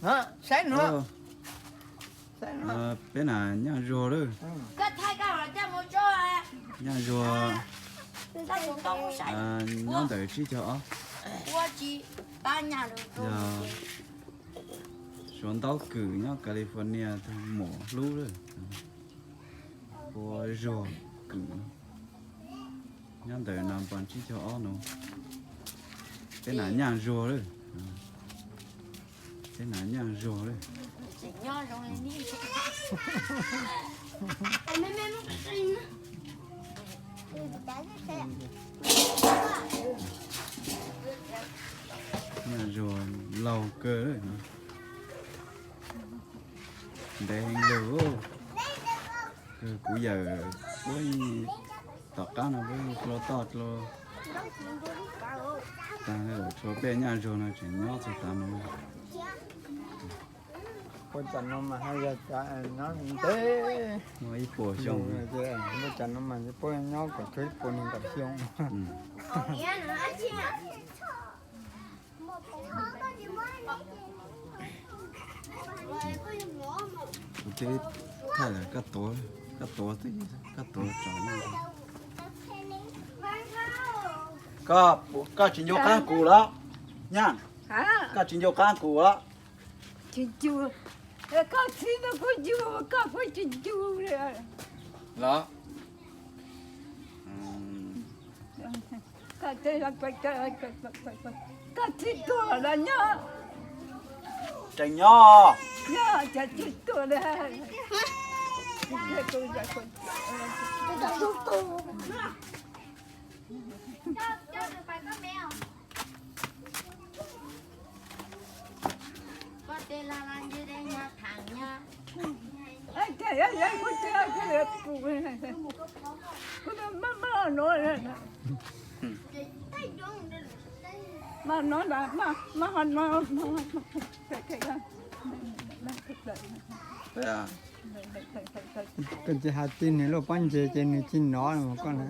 Saib no. Peb na nyaj zuag lawm. Nyaj zuag nyob ntawm tsib caug ob. Yog Suav ntaub kws nyob California tug mom hlub lawm. Ua zuag kws nyob ntawm na pas tsib caug ob no. Peb na nyaj zuag lawm. Peb na nyaj zuag lawm. Nyaj zuag laug kawg. Ntev heev lawm. Kuv yawm puab tom qab no puab dlua toj dlua taag, tshuav peb nyaj zuag no tseem nyob txug tav no. Puab cov no mas haj yog cov nyob ntev, muaj ib puas xyoo, puab cov no mas puab nyob kom tshuav ib puas nees nkaum xyoo. Kuv twb thaij lawm, koj tuav, koj tuav, koj tuav tso. Koj tsis ncu qaab kuv los? Nyaj, koj tsis ncu qaab kuv los? Tsis ncu. Koj txhib no kuj ncu, koj kuj tsis ncu li los? Koj txhib tuag los nyob? Tseem nyob. Nyob ces txhib tuag li. Koj tsis has txij nwg lub pob ntseg ces nwg tsis nov koj na.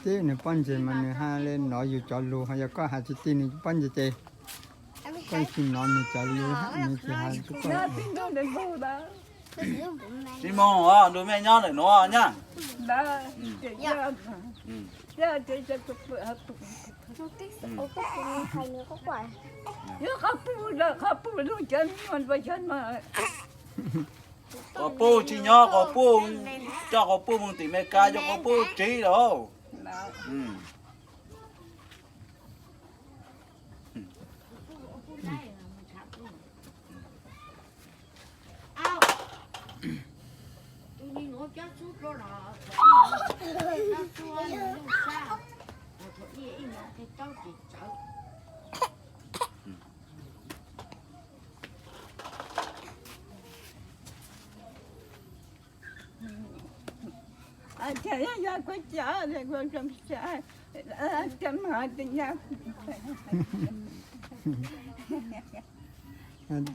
Txij nwg pob ntseg mas nwg ha le nov yug cov lug, ho yog koj has tsis txij nwg pob ntseg ces koj tsis nov nwg cov lug, nwg tsis has. Tsis moog os, nrug mej nyob ntawm nuav nyaj. Quas puj tsis nyob, quas puj, coj quas puj moog tim Meskas, coj quas puj tsiv lawm.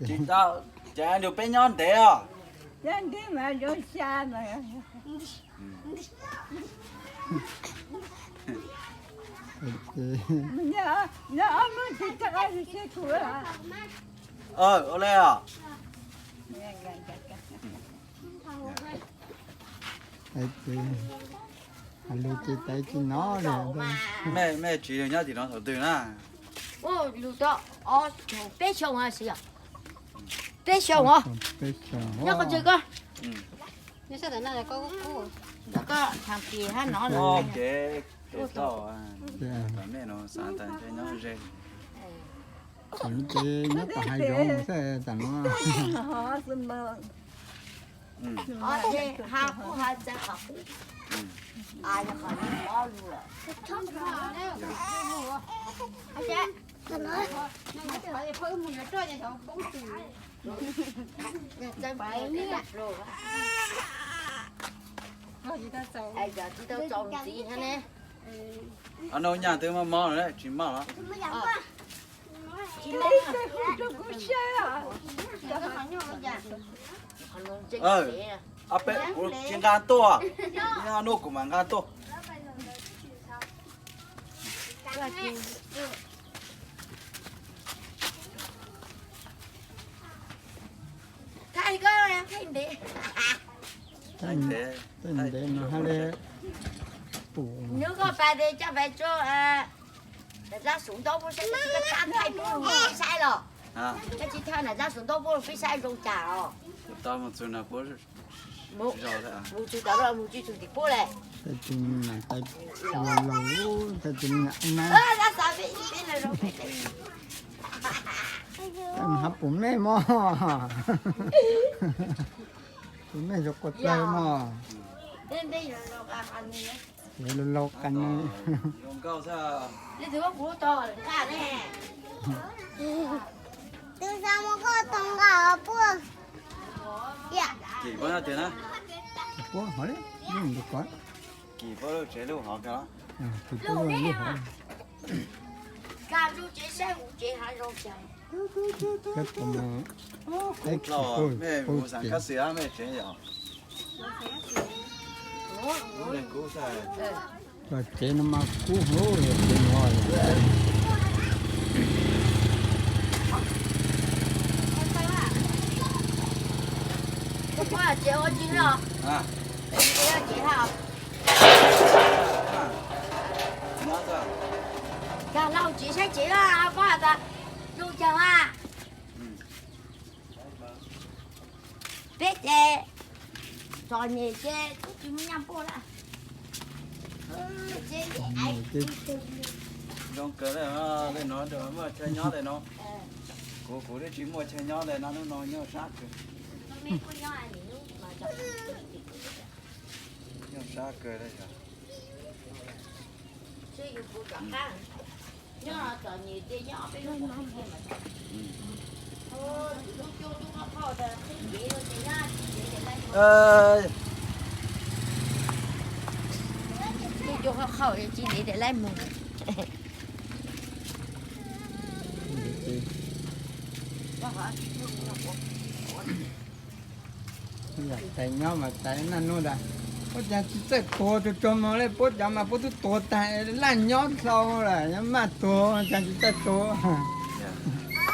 Tsis tau, ces nrug peb nyob ntev os. Ua le os. Has lug ces tawv tsis nov li. Mej tsis nyob tim no thaum twg na? Peb xyoo, peb xyoo os. Nyob qhov twg koj? Koj thaum pis hab no. Ces tus tau, mej no xav tas nyob ze. Ces nyob tom hav zoov xwb tam no. Nyaj twb mob mob lawm, tsis mob los? Kuv tsis nqa tuaj, nub kuv mam nqa tuaj. Thaij koj thaij ntev. Thaij ntev no hab le pum. Nub koj pais tes coj pais tso nram zaj Suav Ntaub Puab saib, koj tsis thaij pub peb saib los? Koj tsis thaij nram zaj Suav Ntaub Puab peb saib zoo cas os? Mus txug tom, mus tsis txug tim puab le. Thaij tus me nyuam tais laus, thaij tus me nyuam ab nab. Hab pum mej mog. Pum mej zoo quas dlawg mog. Yuav laug laug qas nws. Puab hov le, yeej tus kov. Kis puab lub tsev lub hov kag. Kis puab lub hov. Kab tsev saib kuv tsev hav zoov cas. Kuv dlhau, mej mus xav kab xwm mej tsev yom. Lub tsev no mas kub hlob, tsev no. Tsev ua tsi no? Tsev ha? Kag laug tsev saib tsev, koj has tas zoo caag a? Peb ces txom nyem ces tub tsis muaj nyaj npuaj lawm. Zoo kawg le, le no muaj chaw nyob le no. Kuv, kuv twb tsis muaj chaw nyob le no, hnub no nyuaj sab kawg. Nyuaj sab kawg le yog. Tub cua qhov qhaum tsis ntev tias laib mus. Tais nyob mas tais naj nub ntag. Puab caag tsis txawj tuag tsuag tsuag moog le, puab cov mas puab tub tuag taag, laj nyob dlhau lawm, maj tuag caag tsis txawj tuag.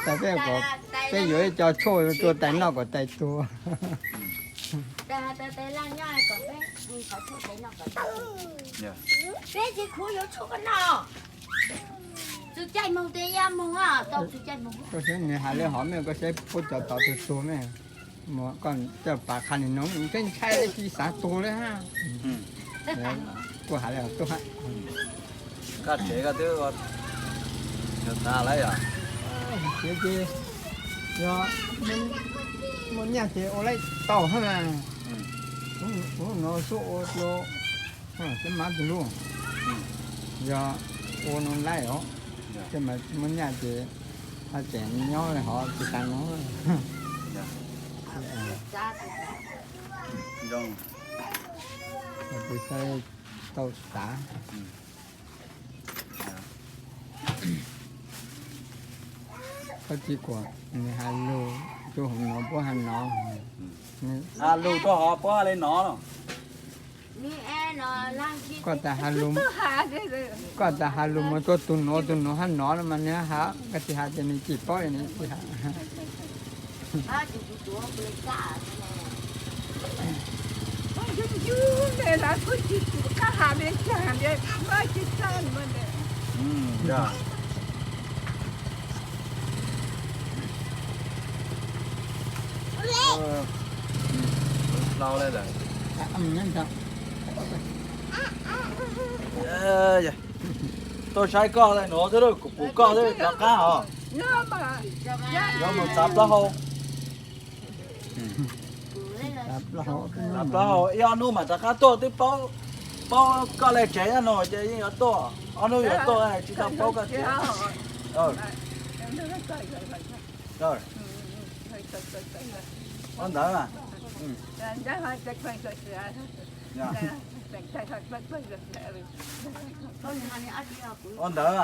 Tais peb, peb yuav ib co tshuaj rua tais noj kom tais tuag. Peb tsis khuv yuav tshuaj koj noj. Txug caij moog tes ya moog, tau txug caij moog. Koj saib nws has le hov mej, koj saib puab cov tod tug tuag mej. Koj coj pav qha nws noog, nws tseem ntshai le tsis xav tuag le hab. Kuj has le tub hab. Koj tsev koj twb ua tas lawm yog? Tsev ces yog muaj nyaj ces ua laib tau hab mas. Ub, no xub ua dlua, xab mab tug lub, yog ua no laib os. Tej mas muaj nyaj ces hab tseem nyob le hov tsis tas no. Tau xav. Koj tsis kuas nws has lug rua hauv no puab has no. Has lug rua hov puab has le no. Koj tas has lug, koj tas has lug mus rua tug nuav, tug nuav has no mas nws has, koj tsis has ces nws tsis paub nws tsis has. Tuaj saib koj le nuav xwb, kuv pum koj xwb rov qab os. Yuav mus txav plaub hau. Txav plaub hau ib ob hnub mas rov qab tuaj, twb paub, paub koj le tsev nyob no ces yeej yuav tuaj, ob hnub yuav tuaj tsis tau paub koj tias. Ua ntawd. Ua ntawd.